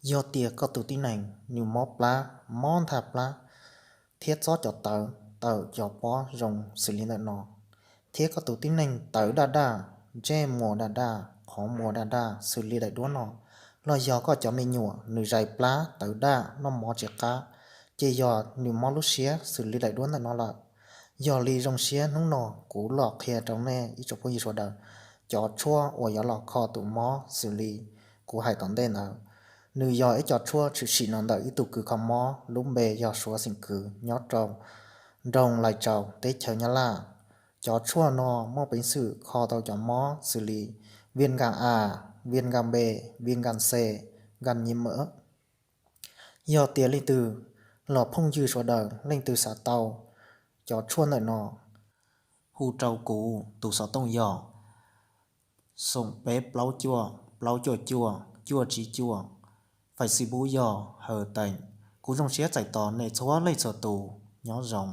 Yog tias koj tus tib neeg nws mob plab, mob ntha plab, thiab txob cov tawv tawm cov pob zoo xws li ntawm no, thiab koj tus tib neeg tawv daj daj, ntsej muag daj daj, qhov muag daj daj xws li daim duab no, los yog koj cov me nyuam nws zais plab tawv daj noj mov tsis qab, ces yog nws mob lub siab xws li daim duab ntawm no lawm. Yog li zoo siab hnub no kuv los qhia rau nej ib tsoom phooj ywg sawv daws cov tshuaj uas yuav los kho tus mob xws li kuv hais tom ntej ntawd. Nws yog ib co tshuaj tshwm sim no ntawm ib tug kws kho mob lub npe yog Suav Xeem Kwv nyob rau nroog Lais Tsaus teb chaws Nyab Laj. Cov tshuaj no muaj peev xwm kho tau cov mob xws li viêm gan A, viêm gan B, viêm gan C, gan nhiễm mỡ. Yog tias leej twg los phooj ywg sawv daws leej twg xav tau cov tshuaj ntawm no, hu rau kuv tus xov tooj yog xoom peb plaub cuaj plaub cuaj cuaj cuaj tsib cuaj. Facebook yog Haw Teem. Kuv zoo siab txais tos nej txhua leej txhua tus. Nyob zoo.